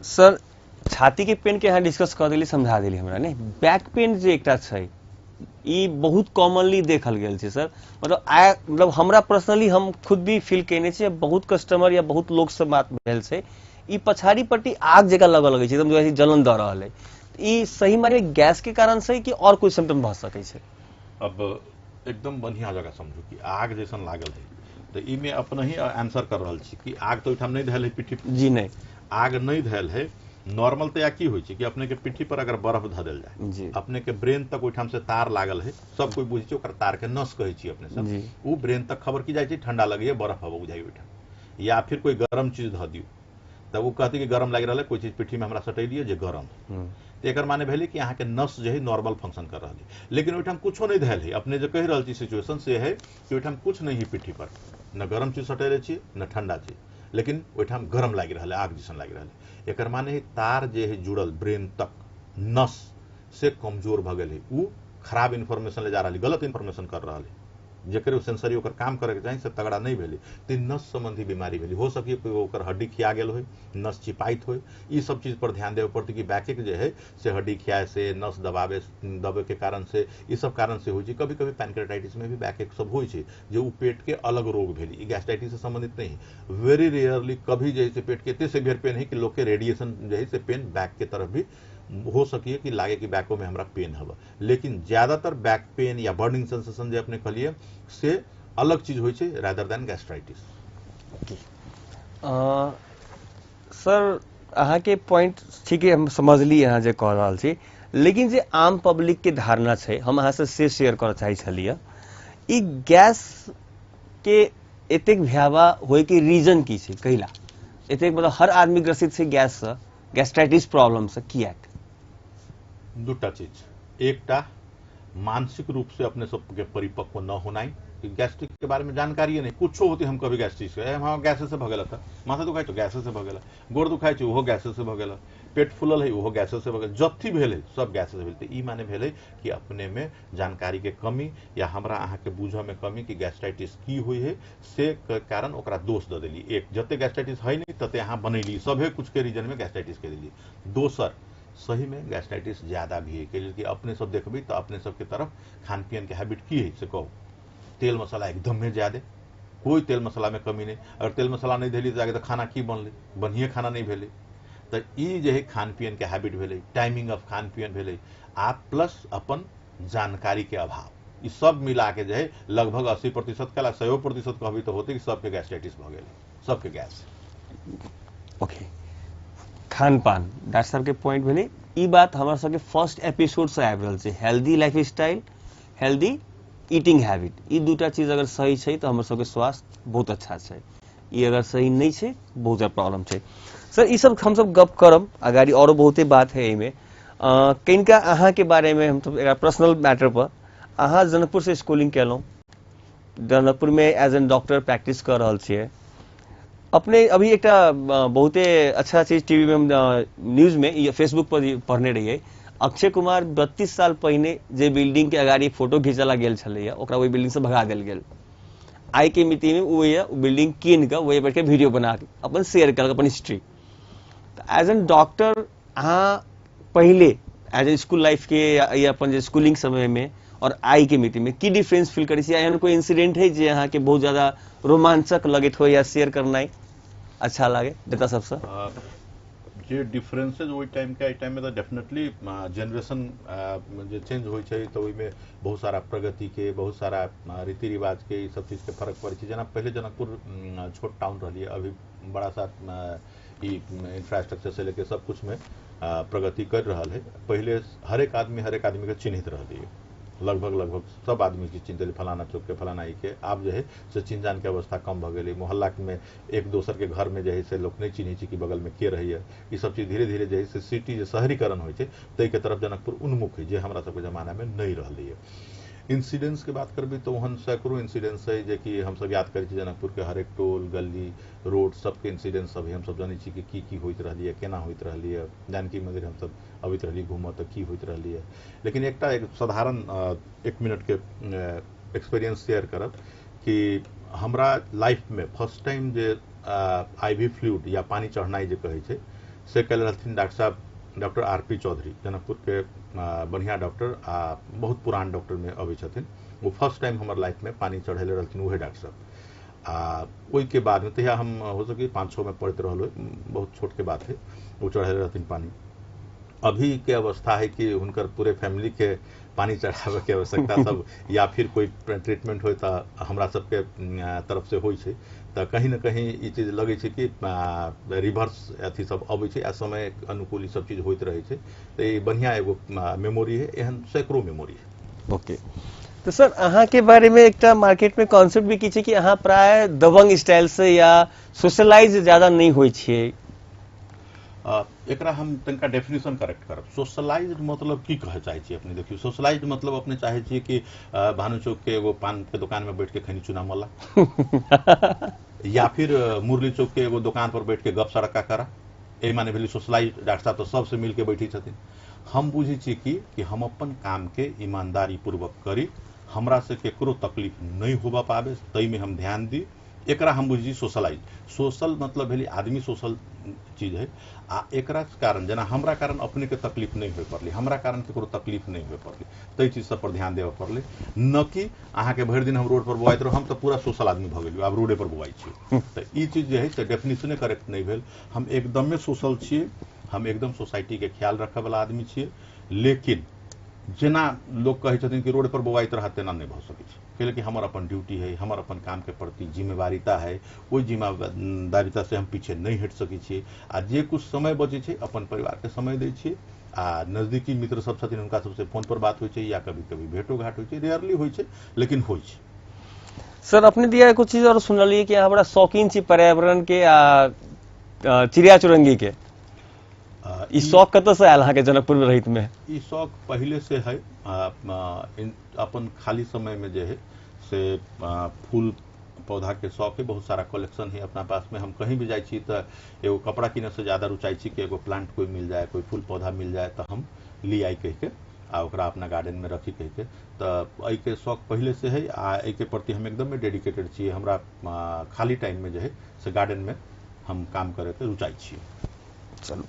Sir, छाती के PAN के अहाँ डिस्कस कऽ देली, समझा देली हमरा। ने बैक पेन जे एकटा छै, ई बहुत कॉमनली देखल गेल छै सर। मतलब आ मतलब हमरा पर्सनली हम खुद भी फील केने छियै, बहुत कस्टमर या बहुत लोक से बात भेल छै, ई पछाड़ी पट्टी आग जकाँ लगऽ लगै छै, एकदम जो जलन दऽ रहल है। ई सही माने गैस के कारण से कि और कोई सिम्टम भऽ सकै छै? अब एकदम बढ़िया जगह समझू कि आग जैसन लागल है, तऽ ई में अपने ही आंसर कर रहल छी कि आग तो ओहिठाम नहीं धयल है पिट्ठी। जी नहीं। आग नहीं धयल है। नॉर्मल तो या की होइ छै कि अपने के पिट्ठी पर अगर बर्फ धऽ देल जाय, अपने के ब्रेन तक ओहिठाम से तार लागल है, सब कोई बुझै छै, ओकर तार के नस कहै छी अपने सब। उ ब्रेन तक खबर की जाइ छै, ठंडा लगैए, बर्फ हवा बुझाइ ओहिठाम, या फिर कोई गरम चीज धऽ दियौ तब ओ कहतै कि गरम लागि रहल है, कोई चीज पिट्ठी में हमरा सटेलियै जे गरम है। तऽ एकर माने भेलै कि अहाँके नस जे है नॉर्मल फंक्शन कर रहल है, लेकिन ओहिठाम कुछो नहीं धयल है। अपने जे कहि रहल छी सिचुएशन से है कि ओहिठाम कुछ नहीं है पिट्ठी पर, न गरम चीज सटेले छी न ठंडा चीज, लेकिन ओहिठाम गरम लागि रहल है, आग जैसन लागि रहल है। एकर माने है तार जे है जुड़ल ब्रेन तक नस से कमजोर भऽ गेल है, उ खराब इन्फॉर्मेशन ले जा रहल है, गलत इन्फॉर्मेशन कर रहल है, जकर सेंसरी ओकर काम करे के चाही से तगड़ा नहीं भेलै, तऽ नस संबंधी बीमारी भेलै। हो सके कोई ओकर हड्डी खिया गेल होय, नस चिपाइत होय, ई सब चीज पर ध्यान देवे पड़तै कि बैके के जे है से हड्डी खियाए से, नस दबावे दबे के कारण से, ई सब कारण से होइ छै। कभी कभी पैनक्रेटाइटिस में भी बैकेक सब होइ छै, जे उ पेट के अलग रोग भेलै, ई गैस्ट्राइटिस से संबंधित नहीं है। वेरी रेयरली कभी जे है से पेट के एते सिवियर पेन है कि लोग के रेडिएशन जे है से पेन बैक के तरफ भी हो सकिए कि लागे कि बैको में हमरा पेन हवा, लेकिन ज्यादातर बैक पेन या बर्निंग सेंसेशन जे अपने कहलिए से अलग चीज होइ छै रादर देन गैस्ट्राइटिस। सर, अहाँके पॉइंट ठीक है, हम समझली अहाँ जे कह रहल छी, लेकिन जे आम पब्लिक के धारणा छै हम अहाँ से से शेयर करऽ चाहै छलियै, ई गैस के एतेक भयावह होय के रीजन की छै? कैला एतेक मतलब हर आदमी ग्रसित छै गैस से, गैस्ट्राइटिस प्रॉब्लम से, कियाक? दूटा चीज, एकटा मानसिक रूप से अपने सबके परिपक्व न होनाइ, कि गैस्ट्रिक के बारे में जानकारी नहीं, कुछो होती हम कभी गैस्ट्रिक से, हाँ गैसे से भऽ गेल था, माथा दुखाइ छै गैसे से भऽ गेल, गोड़ दुखाइ छै ओहो गैसे से भऽ गेल, पेट फूलल है ओहो गैसे से भऽ गेल, जथी भेल है सब गैसे से भेल। तऽ ई माने भेलै कि अपने में जानकारी के कमी या हमरा अहाँके बुझऽ में कमी कि गैस्ट्राइटिस की होइ है, से के कारण ओकरा दोष दऽ देली। एक जते गैस्ट्राइटिस है नहीं तते अहाँ बनैली, सभे कुछ के रीजन में गैस्ट्राइटिस के देली। दोसर सही में गैस्ट्राइटिस ज्यादा भी है, कि अपने सब देखबै तऽ अपने सबके तरफ खान पियन के हैबिट की है से कहू, तेल मसाला एकदमे ज्यादे, कोई तेल मसाला में कमी नहीं, अगर तेल मसाला नहीं देली तऽ खाना की बनलै, बढ़िए खाना नहीं भेलै। तऽ ई जे है खान पियन के हैबिट भेलै, टाइमिंग ऑफ खान पियन भेलै, आ प्लस अपन जानकारी के अभाव, ई सब मिला के जे है लगभग 80% कला 100% कहबी तऽ होतै कि सबके गैस्ट्राइटिस भऽ गेल, सबके गैस। ओके, खान पान डॉक्टर साहब के पॉइंट भेलै। ई बात हमरा सबके फर्स्ट एपिसोड से आबि रहल छै, healthy life style, healthy eating habit, ई दूटा चीज अगर सही छै तऽ हमर सबके स्वास्थ्य बहुत अच्छा छै, ई अगर सही नहीं छै बहुत ज्यादा प्रॉब्लम छै। सर, ई सब हमसब गप करब अगाडि, औरो बहुते बात है एहिमे। किनका अहाँ के बारे में हम सब एकरा पर्सनल मैटर पर, अहाँ जनकपुर से स्कूलिंग केलहुँ, जनकपुर में एज एन डॉक्टर प्रैक्टिस कर रहल छियै अपने। अभी एकटा बहुते अच्छा चीज टीवी में हम, न्यूज में या फेसबुक पर पढ़ने रहियै, अक्षय कुमार 32 साल पहिने जे बिल्डिंग के अगाडि फोटो घिचला गेल छलैया ओकरा ओहि बिल्डिंग से भगा देल गेल। आइ के मिति में ओ बिल्डिंग कीन कऽ ओहि बैठ के वीडियो बना के अपन शेयर कयलक अपन हिस्ट्री। तऽ एज एन डॉक्टर अहाँ पहिले एज ए स्कूल लाइफ के या अपन जे स्कूलिंग समय में और आई के मिति में की डिफरेंस फील करै छी? एहन कोई इंसिडेंट है जे अहाँके बहुत ज्यादा रोमांचक लगैत हो या शेयर करनाइ अच्छा लागे जनता सबसँ? जे डिफरेंसेज ओहि टाइम के एहि टाइम में तऽ डेफिनेटली जेनरेशन जे चेंज होइ छै तऽ ओहिमे बहुत सारा प्रगति के, बहुत सारा रीति रिवाज के, ई सब चीज के फर्क पड़ै छै। जेना पहिले जनकपुर छोट टाउन रहलियै, अभी बड़ा सा ई इंफ्रास्ट्रक्चर से लेके सब कुछ में प्रगति कर रहल है। पहिले हरेक आदमी के चिन्हित रहलियै, लगभग लगभग सब आदमी के चिन्ह फलाना चौक के फलाना ई के। आब जे है से चिन्ह जान के अवस्था कम भऽ गेलै, मोहल्ला में एक दोसर के घर में जे है से लोक नहीं चिन्है छै कि बगल में के रहैया। ई सब चीज धीरे धीरे जे है से सिटी जे शहरीकरण होइ छै ताहि के तरफ जनकपुर उन्मुख है, जे हमरा सबके जमाना में नहीं रहलैया। इंसिडेंट्स के बात करबै तऽ ओहन सैकड़ों इंसिडेंट्स है जे कि हमसब याद करै छी। जनकपुर के हरेक टोल गली रोड सबके इंसिडेंट्स सब है, हमसब जनै छी कि की की होइत रहलियै, केना होइत रहलियै। जानकी मंदिर हमसब अबैत रहली घूमऽ तऽ की होइत रहलियै। लेकिन एकटा एक साधारण 1 मिनट के एक्सपीरियंस शेयर करब कि हमरा लाइफ में फर्स्ट टाइम जे आईवी फ्लूइड या पानी चढ़नाइ जे कहै छै से कयले रहथिन डॉक्टर साहब, doctor R P Chaudhary, Janakpur के बढ़िया डॉक्टर आ बहुत पुरान डॉक्टर में अबै छथिन। ओ फर्स्ट टाइम हमर लाइफ में पानी चढ़ेले रहथिन उहे डॉक्टर साहब। आ ओहिके बादमे तहिया हम हो सके 5-6 में पढ़ैत रहल, बहुत छोट के बात है, ओ चढ़ेले रहथिन पानी। अभी के अवस्था है कि हुनकर पूरे फैमिली के पानी चढ़ावे के आवश्यकता सब या फिर कोई ट्रीटमेंट हो तो हमरा सबके तरफ से होइ छै, तऽ कहीं न कहीं ई चीज लगै छै कि रिवर्स अथी सब अबै छै आ समय अनुकूल ई सब चीज होइत रहै छै। तऽ ई बढ़िया एगो मेमोरी है, एहन सैकड़ों मेमोरी है। ओके, तो सर अहाँ के बारे में एकटा मार्केट में कॉन्सेप्ट भी की छै कि अहाँ प्राय दबंग स्टाइल से या सोशलाइज ज्यादा नहीं होइ छियै। एकरा हम तनिका डेफिनेशन करेक्ट करब। सोशलाइज मतलब की कहै चाहै छी अपने? देखियौ, सोशलाइज मतलब अपने चाहै छियै कि भानु चौक के एगो पान के दुकान में बैठ के खैनी चूना मल्ला या फिर मुरली चौक के एगो दुकान पर बैठ के गप सड़का करा, एहि माने भेलै सोशलाइज। डॉक्टर साहब तऽ सबसे मिल के बैठे छथिन। हम बुझै छियै कि हम अपन काम के ईमानदारी पूर्वक करी, हमरा से केकरो तकलीफ नहीं होबा पाबे, ताहिमे हम ध्यान दी, एकरा हम बुझी सोशलाइज। सोशल मतलब भेलै आदमी सोशल चीज है आ एकरा कारण जेना हमरा कारण अपने के तकलीफ नहीं होय पड़लै, हमरा कारण केकरो तकलीफ नहीं होय पड़लै, ताहि चीज सब पर ध्यान देबऽ पड़लै। न कि अहाँके भरि दिन हम रोड पर बौआइत रहू, हम तऽ पूरा सोशल आदमी भऽ गेलियै, आब रोडे पर बौआइ छियै। तऽ ई चीज जे है से डेफिनेशने करेक्ट नहीं भेल। हम एकदमे सोशल छियै, हम एकदम सोसाइटी के ख्याल रखै वाला आदमी छियै, लेकिन जेना लोग कहै छथिन कि रोड पर बौआइत रहा, तेना नहीं भऽ सकै छै। कैले कि हमर अपन ड्यूटी है, हमर अपन काम के प्रति जिम्मेवारिता है, ओहि जिम्मेदारिता से हम पीछे नहीं हटि सकै छियै। आ जे कुछ समय बचै छै अपन परिवार के समय दै छियै आ नजदीकी मित्र सब छथिन हुनका सबसे फोन पर बात होइ छै या कभी कभी भेंटो घाट होइ छै, रेयरली होइ छै लेकिन होइ छै। सर अपने दिया कुछ चीज और सुनलियै कि अहाँ बड़ा शौकीन छी पर्यावरण के आ चिड़िया चुरंगी के, ई शौक कतऽ से आयल अहाँके जनकपुर में रहित में? ई शौक पहले से है। अपन खाली समय में जे है से फूल पौधा के शौक है, बहुत सारा कलेक्शन है अपना पास में। हम कहीं भी जाइ छी तऽ एगो कपड़ा किने से ज्यादा रुचाइ छी कि एगो प्लांट कोई मिल जाए, कोई फूल पौधा मिल जाए तऽ हम ली आई कह के आ ओकरा अपना गार्डन में रखी कह के। तऽ एहिके शौक पहले से है आ एहिके प्रति हम एकदम डेडिकेटेड छी। हमरा खाली टाइम में जे है से गार्डन में हम काम करे के रुचाइ छी। चलू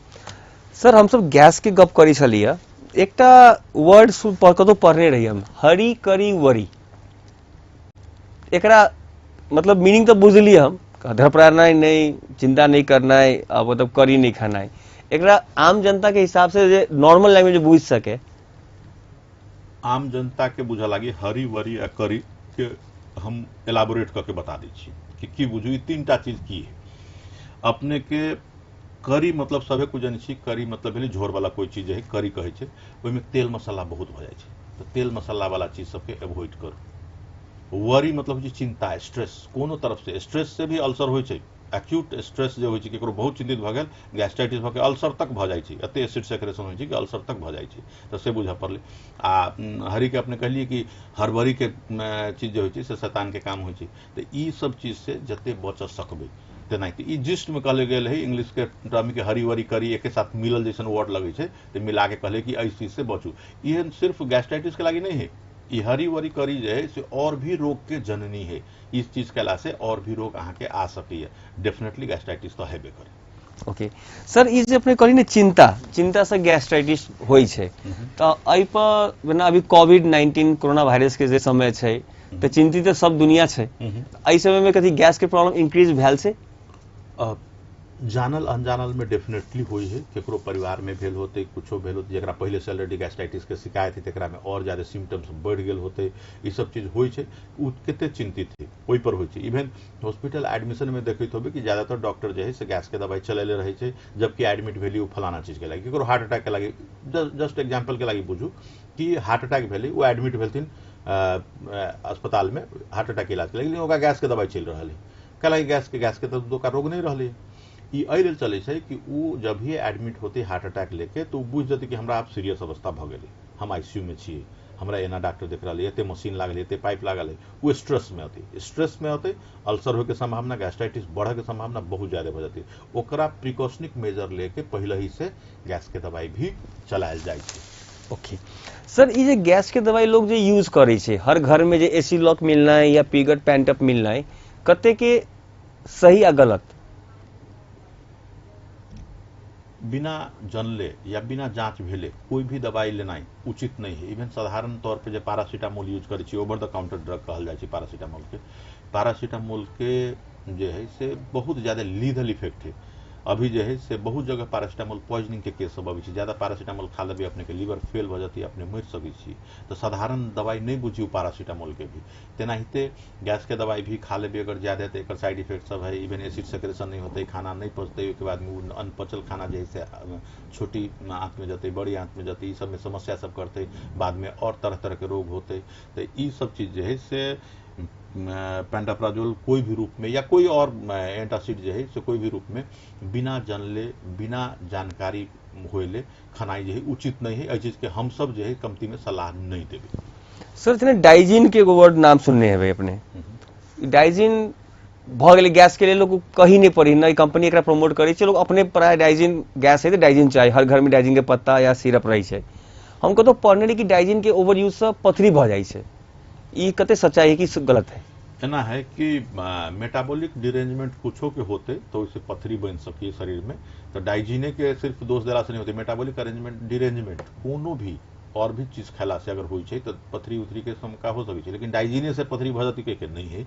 सर, हम सब गैस के गप करै छलियै, एकटा वर्ड कतौ पढ़ने रही हम, हरी करी वरी। एकरा मतलब मीनिंग तऽ बुझलियै हम, धड़फड़ानाइ नहीं, चिंता नहीं करनाइ, मतलब करी नहीं खानाइ। एकरा आम जनता के हिसाब से जे नॉर्मल लैंग्वेज बुझि सके। आम जनता के बुझऽ लागी हरी वरी आ करी के हम एलाबोरेट कऽ के बता दै छी कि की बुझू, ई तीन टा चीज की है। अपने के करी मतलब सभे कुछ जानै छी, करी मतलब भेलै झोर वाला कोई चीज है, करी कहै छै, ओहिमे तेल मसाला बहुत भऽ जाइ छै, तऽ तेल मसाला वाला चीज सबके एवॉइड करू। वरी मतलब होइ छै चिंता, स्ट्रेस, कोनो तरफ से स्ट्रेस से भी अल्सर होइ छै। एक्यूट स्ट्रेस जे होइ छै, केकरो बहुत चिंतित भऽ गेल, गैस्ट्राइटिस भऽ के अल्सर तक भऽ जाइ छै, एते एसिड सेक्रेशन होइ छै कि अल्सर तक भऽ जाइ छै, तऽ से बुझऽ पड़लै। आ हरी के अपने कहलियै कि हड़बड़ी के चीज जे होइ छै से शैतान के काम होइ छै, तऽ ई सब चीज से जते बच सकबै तेनाहिते। ई जिस्ट में कहल गेल है, इंग्लिश के टर्म के हरी वरी करी एके साथ मिलल जैसन वर्ड लगै छै, तऽ मिला के कहले कि एहि चीज से बचू। एहन सिर्फ गैस्ट्राइटिस के लागि नहीं है, ई हरी वरी करी जे है से और भी रोग के जननी है। इस चीज केला से और भी रोग अहाँ के आ सकैए, डेफिनेटली गैस्ट्राइटिस तऽ हेबे करे। ओके सर, ई जे अपने कहली ने चिंता, चिंता से गैस्ट्राइटिस होइ छै, तऽ एहि पर जेना अभी कोविड-19 कोरोना वायरस के जे समय छै तऽ चिंतित तऽ सब दुनिया छै, एहि समय में कथी गैस के प्रॉब्लम इंक्रीज भेल छै? जानल अनजानल में डेफिनेटली होइ है, केकरो परिवार में भेल होते, कुछो भेल होते, जकरा पहले से ऑलरेडी गैस्ट्राइटिस के शिकायत है तकरा में और ज्यादा सिम्टम्स बढ़ि गेल होते, ई सब चीज होइ छै। उ कते चिंतित है ओहि पर होइ छै। इवन हॉस्पिटल एडमिशन में देखैत होबै कि ज्यादातर डॉक्टर जे है से गैस के दवाई चलेले रहै छै, जबकि एडमिट भेली ओ फलाना चीज के लागि, केकरो हार्ट अटैक के लागि, जस्ट एग्जाम्पल के लागि बुझू कि हार्ट अटैक भेलै, ओ एडमिट भेलथिन अस्पताल में हार्ट अटैक के इलाज के लागि, लेकिन ओकरा गैस के दवाई चलि रहल है। कैला गैस के तऽ ओकरा रोग नहीं रहलै। ई एहि लेल चलै छै कि उ जब भी एडमिट होते हार्ट अटैक लेके तो बुझि जेतै कि हमरा आब सीरियस अवस्था भऽ गेलै, हम आईसीयू में छियै, हमरा एना डॉक्टर देख रहल है, एते मशीन लागल है, एते पाइप लागल है, ओ स्ट्रेस में अतै, स्ट्रेस में अतै, अल्सर होय के संभावना, गैस्ट्राइटिस बढ़े के संभावना बहुत ज्यादा भऽ जेतै। ओकरा प्रिकॉशनिक मेजर लेके पहले ही से गैस के दवाई भी चलायल जाइ छै। ओके सर, ई जे गैस के दवाई लोग जे यूज करै छै, हर घर में जे एसी लॉक मिलनाइ या पीगट पैंटअप मिलनाइ, कते के सही आ गलत? बिना जनले या बिना जांच भेले कोई भी दवाई लेनाइ उचित नहीं है। इवन साधारण तौर पे जे पैरासीटामोल यूज करै छी, ओवर द काउंटर ड्रग कहल जाइ छै पैरासीटामोल के, पैरासीटामोल के जे है से बहुत ज्यादा लीथल इफेक्ट है। अभी जे है से बहुत जगह पैरासीटामोल पॉइजनिंग के केस सब अबै छै। ज्यादा पैरासीटामोल खा लेबै अपने के लीवर फेल भऽ जेतै, अपने मरि सकै छी। तऽ साधारण दवाई नहीं बुझियौ पैरासीटामोल के भी। तेनाहिते गैस के दवाई भी खा लेबै अगर ज्यादा तऽ एकर साइड इफेक्ट सब है। इवन एसिड सेक्रेशन नहीं होतै, खाना नहीं पचतै, ओहिके बाद में अनपचल खाना जे है से छोटी आंत में जेतै, बड़ी आंत में जेतै, ई सब में समस्या सब करतै, बाद में और तरह तरह के रोग होतै। तऽ ई सब चीज जे है से पेंटाप्राजोल कोई भी रूप में या कोई और एंटासिड जे है से कोई भी रूप में बिना जानले बिना जानकारी होइले खानाइ जे है उचित नहीं है। एहि चीज के हम सब जे है कमती में सलाह नहीं देबै। सर जेना डाइजीन के एगो वर्ड नाम सुनने हेबै अपने, डाइजीन भऽ गेलै गैस के लेल, लोग कही नहीं पड़ी न कंपनी एकरा प्रमोट करै छै, लोग अपने प्राय डाइजीन गैस है तऽ डाइजीन चाही, हर घर में डाइजीन के पत्ता या सिरप रहै छै। हम कतौ पढ़ने रही कि डाइजीन के ओवर यूज से पथरी भऽ जाइ छै, ई कते सच्चाई है कि गलत है? एना है कि मेटाबॉलिक डिरेंजमेंट कुछो के होते तो ओइसे पथरी बनि सकी शरीर में, तो डाइजीने के सिर्फ दोष देला से नहीं होते। मेटाबॉलिक अरेंजमेंट डिरेंजमेंट कोनो भी और भी चीज खेला से अगर होइ छै तो पथरी उथरी के शंका हो सकै छै, लेकिन डाइजीने से पथरी भऽ जेतै के नहीं है।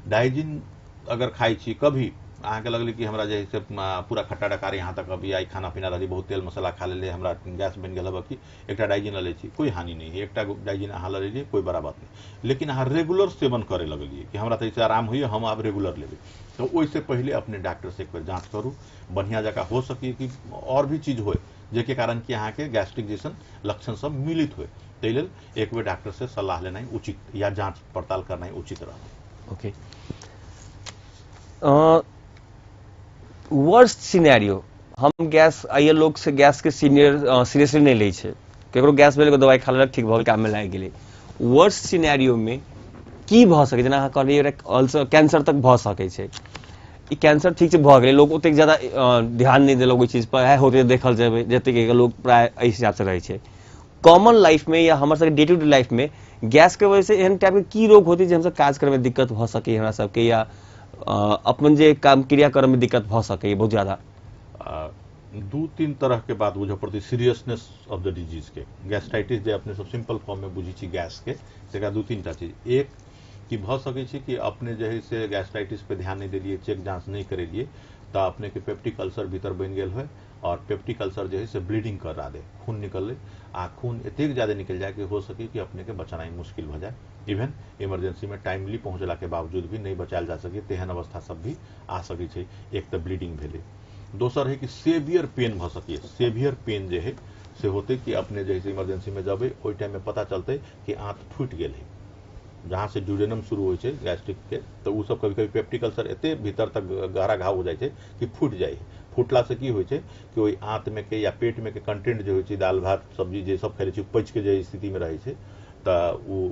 डाइजीन अगर खाइ छी कभी अहाँके लगलै कि हमरा जे है से पूरा खट्टा डकार यहाँ तक अभी आई खाना पीना रहली, बहुत तेल मसाला खा लेले, हमरा गैस बनि गेल हब, कि एकटा डाइजीन लऽ लै छी, कोई हानि नहीं है, एकटा डाइजीन अहाँ लऽ लेलियै कोई बड़ा बात नहीं। लेकिन अहाँ रेगुलर सेवन करे लगलियै कि हमरा तऽ एहिसँ आराम होइए, हम आब रेगुलर लेबै, तऽ ओहिसँ पहिले अपने डॉक्टर से एक बेर जाँच करू, बढ़िआँ जकाँ हो सकी कि और भी चीज होय जाहिके कारण कि अहाँके गैस्ट्रिक जैसन लक्षण सब मिलित होय, ताहि लेल एक बेर डॉक्टर से सलाह लेनाइ उचित या जाँच पड़ताल करनाइ उचित रहत। ओके, वर्स्ट सिनेरियो, हम गैस आइए लोग से गैस के सीरियसली नहीं लै छै, केकरो गैस भेल दवाई खा लेलक ठीक भऽ गेल काम में लागि गेलै। वर्स्ट सिनेरियो में की भऽ सकै, जेना अहाँ कहलियै अल्सर कैंसर तक भऽ सकै छै, ई कैंसर ठीक छै भऽ गेलै, लोग ओतेक ज्यादा ध्यान नहीं देलक ओहि चीज पर, है होते देखल जेबै, जतेक लोग प्राय एहि हिसाब से रहै छै। कॉमन लाइफ में या हमर सबके डे टू डे लाइफ में गैस के वजह से एहन टाइप के की रोग होते जे हमसब काज करय में दिक्कत भऽ सकै हमरा सबके, या अपन जे काम क्रिया करय में दिक्कत भऽ सकै बहुत ज्यादा? दू तीन तरह के बात बुझऽ पड़तै सीरियसनेस ऑफ the disease के। गैस्ट्राइटिस जे अपने सब सिंपल फॉर्म में बुझै छी गैस के, तकरा दू तीन टा चीज। एक कि भऽ सकै छै कि अपने जे है से गैस्ट्राइटिस पे ध्यान नहीं देलियै, चेक जांच नहीं करेलियै, तऽ अपने के पेप्टिक अल्सर भीतर बनि गेल होय और पेप्टिक अल्सर जे है से ब्लीडिंग करा दे, खून निकललै आ खून एतेक ज्यादा निकल जाए कि हो सके कि अपने के बचनाइ मुश्किल भऽ जाए, इवन इमरजेंसी में टाइमली पहुँचला के बावजूद भी नहीं बचायल जा सके, तेहन अवस्था सब भी आ सकै छै। एक तऽ ब्लीडिंग भेलै, दोसर है कि सेवियर पेन भऽ सकैए। सेवियर पेन जे है से होतै कि अपने जे है से इमरजेंसी में जबै ओहि टाइम में पता चलतै कि आंत फूटि गेल है, जहाँ से ड्यूडेनम शुरू होइ छै गैस्ट्रिक के, तऽ ओ सब कभी कभी पेप्टिक अल्सर एते भीतर तक गहरा घाव हो जाइ छै कि फूटि जाइ है। फूटला से की होइ छै कि ओहि आंत में के या पेट में के कंटेंट जे होइ छै, दालि भात सब्जी जे सब खाइ छै पचि के जे स्थिति में रहै छै, तऽ ओ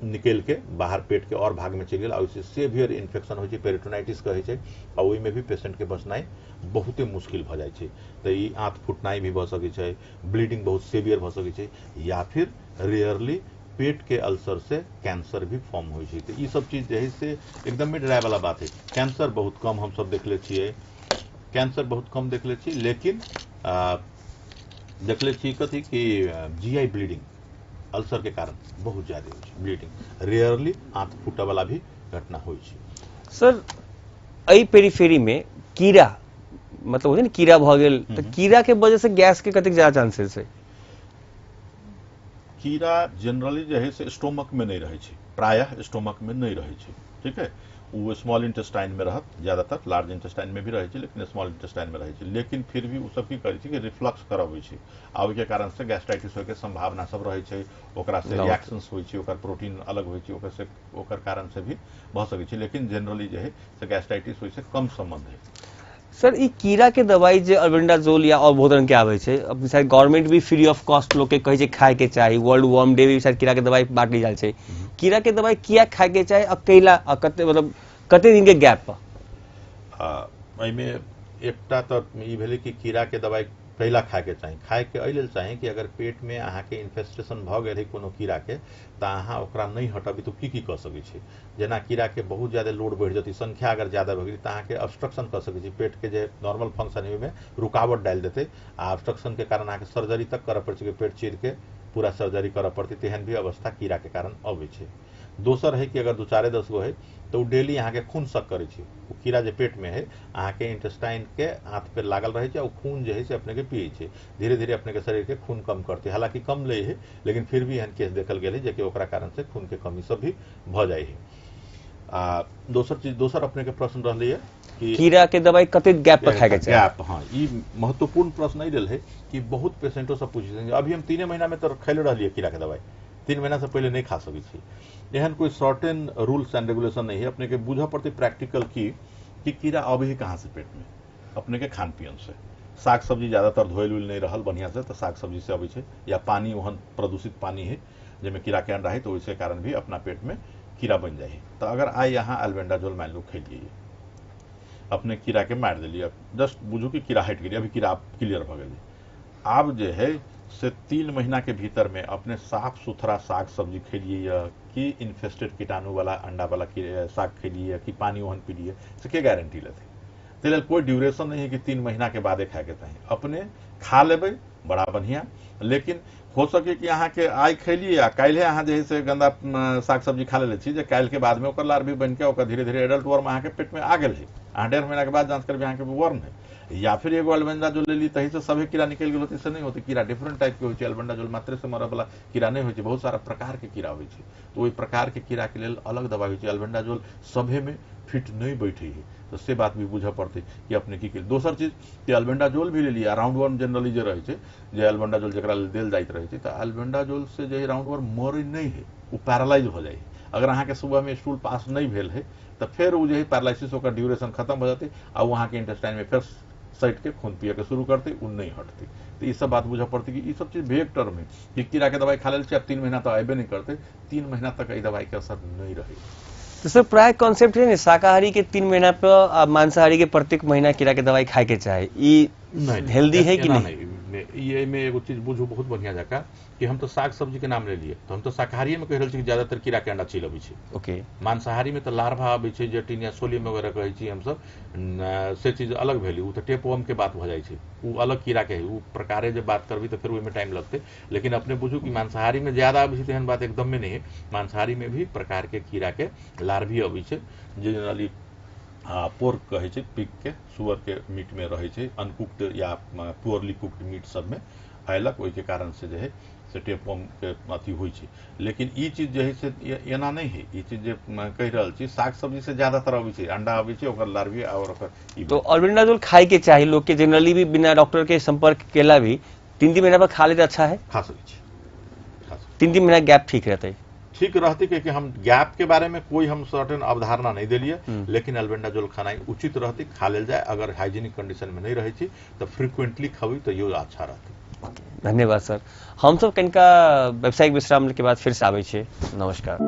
निकलि के बाहर पेट के और भाग में चलि गेल आ ओहिसँ सेवियर इन्फेक्शन होइ छै, पेरिटोनाइटिस कहै छै, आ ओहिमे भी पेशेंट के बचनाइ बहुते मुश्किल भऽ जाइ छै। तऽ ई आंत फुटनाइ भी भऽ सकै छै, ब्लीडिंग बहुत सेवियर भऽ सकै छै, या फिर रेयरली पेट के अल्सर से कैंसर भी फॉर्म होइ छै। तऽ ई सब चीज जे है से एकदम डराय वाला बात है। कैंसर बहुत कम हम सब देखले छियै, कैंसर बहुत कम देखले छी, लेकिन देखले छी कथी कि जीआई ब्लीडिंग अल्सर के कारण बहुत ज्यादा होइ छै ब्लीडिंग, रेयरली आंत फूटऽ वाला भी घटना होइ छै। सर एहि पेरीफेरी में कीड़ा, मतलब होइ छै ने कीड़ा भऽ गेल, तऽ कीड़ा के वजह से गैस के कतेक ज्यादा चांसेस है? कीड़ा जनरली जे है से स्टोमक में नहीं रहै छै, प्रायः स्टोमक में नहीं रहै छै, ठीक है, वो स्मॉल इंटेस्टाइन में रहत ज्यादातर, लार्ज इंटेस्टाइन में भी रहै छै लेकिन स्मॉल इंटेस्टाइन में रहै छै। लेकिन फिर भी ओ सब की करै छै कि रिफ्लक्स करबै छै आ ओहिके कारण से गैस्ट्राइटिस होइके संभावना सब रहै छै, ओकरा से रिएक्शंस होइ छै, ओकर प्रोटीन अलग होइ छै, ओकर से ओकर कारण से भी भऽ सकै छै, लेकिन जनरली जे है से गैस्ट्राइटिस ओहिसे कम संबंध है। सर ई कीड़ा के दवाई जे अल्बेंडाजोल या और बहुत रंग के आबै छै, अब शायद गवर्नमेंट भी फ्री ऑफ कॉस्ट लोग के कहै छै खाय के चाही, वर्ल्ड वर्म डे भी शायद कीड़ा के दवाई बांटल जाइ छै, कीड़ा के दवाई किया खाय के चाही आ कैला आ कते, मतलब कते दिन के गैप पर? एहिमे एकटा तऽ ई भेलै कि कीड़ा के दवाई कैला खायके चाही? खायके एहि लेल चाही कि अगर पेट में अहाँके इन्फेस्टेशन भऽ गेल है कोनो कीड़ाके तऽ अहाँ ओकरा नहि हटबी तऽ की की कऽ सकै छी। जेना कीड़ाके बहुत ज्यादा लोड बढ़ि जेतै, संख्या अगर ज्यादा भऽ गेलै तऽ अहाँके ऑब्स्ट्रक्शन कऽ सकै छी, पेटके जे नॉर्मल फंक्शन है ओहिमे रुकावट डालि देतै आ ऑब्स्ट्रक्शन के कारण अहाँके सर्जरी तक करऽ पड़ै छै, पेट चीरके पूरा सर्जरी करऽ पड़तै। तेहन भी अवस्था कीड़ाके कारण अबै छै। दोसर है कि अगर 2, 4, 10 गो है तऽ ओ डेली अहाँके खून सक करै छै। ओ कीड़ा जे पेट में है अहाँके इंटेस्टाइन के आंत पे लागल रहै छै आ ओ खून जे है से अपने के पियै छै, धीरे धीरे अपने के शरीर के खून कम करतै। हालांकि कम लै है लेकिन फिर भी एहन केस देखल गेल है जेकि ओकरा कारण से खून के कमी सब भी भऽ जाइ है। आ दोसर चीज, दोसर अपने के प्रश्न रहलै है कि कीड़ा के दवाई कतेक गैप पर खायके चाही? गैप, हाँ, ई महत्वपूर्ण प्रश्न एहि लेल है कि बहुत पेशेंटो सब पूछै छथिन अभी हम 3 महीना में तऽ खैले रहलियै कीड़ा के दवाई, 3 महीना से पहले नहीं खा सकै छी। एहन कोई सर्टेन रूल्स एंड रेगुलेशन नहीं है। अपने के बुझऽ पड़तै प्रैक्टिकल की कि कीड़ा अबै है कहाँ से पेट में, अपने के खान पियन से। साग सब्जी ज्यादातर धोयल उल नहीं रहल बढ़िया से तऽ साग सब्जी से अबै छै, या पानी ओहन प्रदूषित पानी है जाहिमे कीड़ा के अंडा है तो ओहिसे कारण भी अपना पेट में कीड़ा बन जाइ है। तऽ अगर आइ अहाँ एल्बेंडाजोल मान लू खेलिए, अपने कीड़ा के मारि देलियै, जस्ट बुझू कि कीड़ा हटि गेलै, अभी कीड़ा क्लियर भऽ गेलै। आब जे है से 3 महीना के भीतर में अपने साफ सुथरा साग सब्जी खेलिए कि इन्फेस्टेड कीटाणु वाला अंडा वाला साग खेलिए कि पानी ओहन पीलिए, से के गारंटी लेते? ताहि लेल कोई ड्यूरेशन नहीं है कि 3 महीना के बादे खायके चाही। अपने खा लेबै बड़ा बढ़िया, लेकिन हो सके कि अहाँके आइ खेलिए आ काल्हि अहाँ जे है से गंदा साग सब्जी खा लेले छी, जे काल्हि के बाद में ओकर लार्वी बनिके ओकर धीरे धीरे एडल्ट वर्म अहाँके पेट में आ गेल है, अहाँ 1.5 महीना के बाद जाँच करबै अहाँके वर्म है। या फिर एगो एल्बेंडाजोल लेली तही से सभे कीड़ा निकलि गेल होतै, से नहीं होतै। कीड़ा डिफरेंट टाइप के होइ छै, एल्बेंडाजोल मात्रे से मरऽ वाला कीड़ा नहीं होइ छै, बहुत सारा प्रकार के कीड़ा होइ छै। तो ओहि प्रकार के कीड़ा के लेल अलग दवाई होइ छै, एल्बेंडाजोल सभे में फिट नहीं बैठे है। तो से बात भी बुझऽ पड़तै कि अपने की केली। दोसर चीज कि एल्बेंडाजोल भी लेलियै, राउंड वर्म जनरली जे रहै छै, जे एल्बेंडाजोल जकरा लेल देल जाइत रहै छै, तऽ एल्बेंडाजोल से जे राउंड वर्म मरै नहि है, ओ पैरालाइज भऽ जाइ है। अगर अहाँके सुबह में स्टूल पास नहीं भेल है तऽ फेर ओ जे है पैरालिसिस ओकर ड्यूरेशन खत्म भऽ जेतै आ ओ अहाँके इंटेस्टाइन में फेर सटि के खून पियके शुरू करतै, ओ नहीं हटतै। तऽ ई सब बात बुझऽ पड़तै कि ई सब चीज भेग टर्म है कि कीड़ा के दवाई खा लेल छी आब 3 महीना तऽ अयबे नहीं करतै, 3 महीना तक एहि दवाई के असर नहीं रहै। तो सर प्राय कॉन्सेप्ट है ने शाकाहारी के 3 महीना पर मांसाहारी के प्रत्येक महीना कीड़ा के दवाई खाए के चाही, ई हेल्दी है कि नहीं? नहीं, एहिमे एगो चीज बुझू बहुत बढ़िया जकाँ कि हम तो साग सब्जी के नाम ले लिए तो हम तो शाकाहारी में कहि रहल छी कि ज्यादातर कीड़ा के अंडा चलि अबै छै। ओके, मांसाहारी में तऽ लार्वा अबै छै जे टीनिया सोलियम वगैरह कहै छी हमसब, से चीज अलग भेलै, ओ तऽ टेपवर्म के बात भऽ जाइ छै, ओ अलग कीड़ा के है, ओ प्रकारे जे बात करबी तऽ फेर ओहिमे टाइम लगतै। लेकिन अपने बुझू कि मांसाहारी में ज्यादा अबै छै तेहन बात एकदमे नहीं है। मांसाहारी में भी प्रकार के कीड़ा के लार्वी अबै छै जे जनरली पोर्क कहै छै, पिग के, सुअर के मीट में रहै छै, अनकुक्ड या पुअरली कुक्ड मीट सब में अयलक, ओहिके कारण से जे है से टेपवर्म के अथी होइ छै। लेकिन ई चीज जे है से एना नहीं है, ई चीज जे कहि रहल छी साग सब्जी से ज्यादातर अबै छै, अंडा अबै छै, ओकर लार्वी और ओकर ई। तो एल्बेंडाजोल खाए के चाही लोग के जनरली भी बिना डॉक्टर के संपर्क केला भी 3-3 महीना पर खा ले अच्छा है, खा सकै छी, खा सकै। 3-3 महीना गैप ठीक रहतै, ठीक रहती, क्योंकि हम गैप के बारे में कोई हम सर्टेन अवधारणा नहीं देलिए, लेकिन एल्बेंडाजोल खाना उचित रहती, खा लेल जाए। अगर हाइजीनिक कंडीशन में नहीं रहे छी तो फ्रीक्वेंटली खबी तो यो अच्छा रहती। धन्यवाद सर। हम सब कनिका व्यावसायिक विश्राम के बाद फिर से आबै छी। नमस्कार।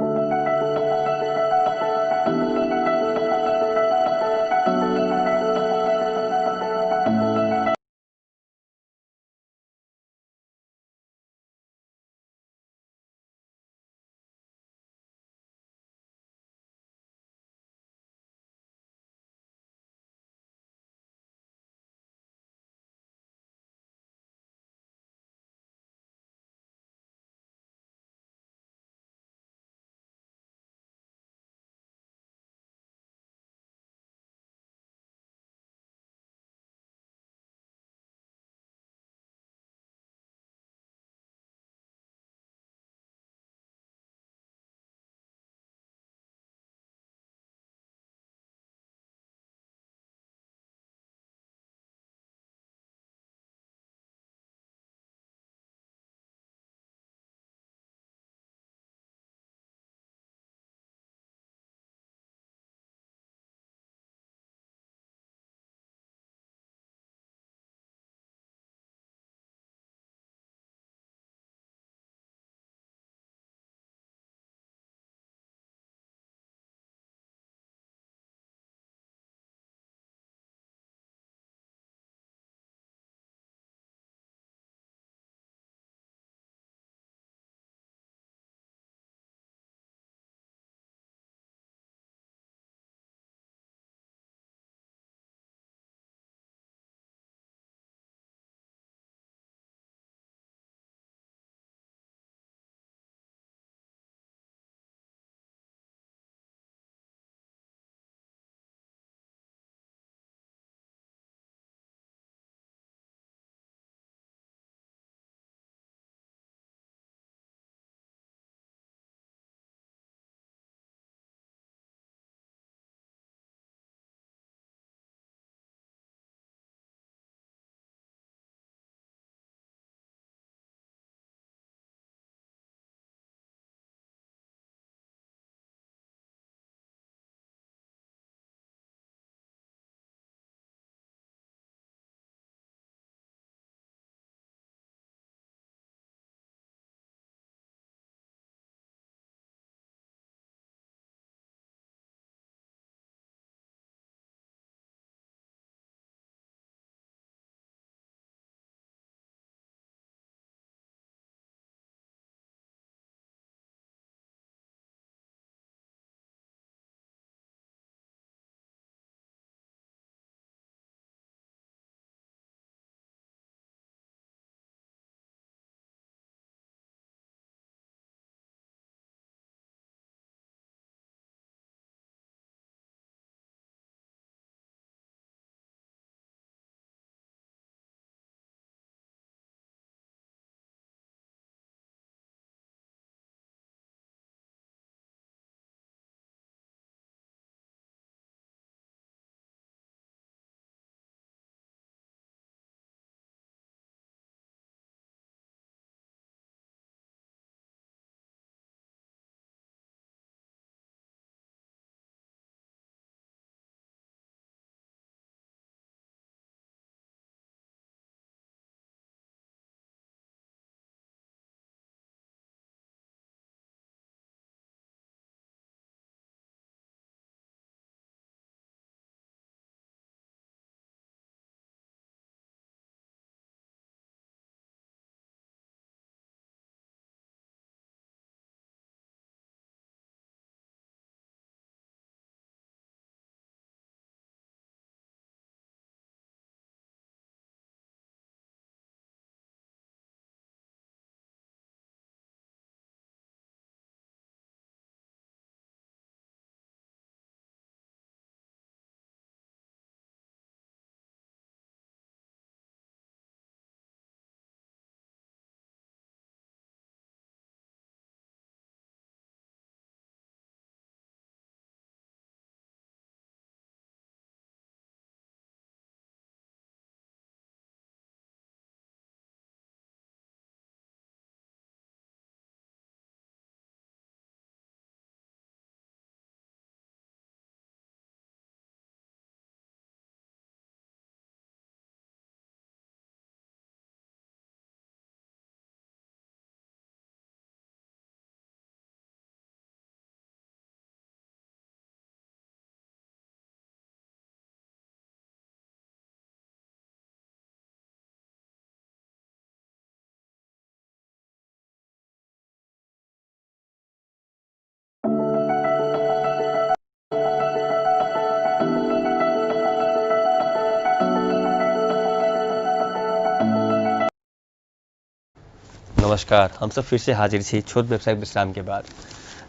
नमस्कार, हम सब फिर से हाजिर छी छोट व्यवसायिक विश्राम के बाद।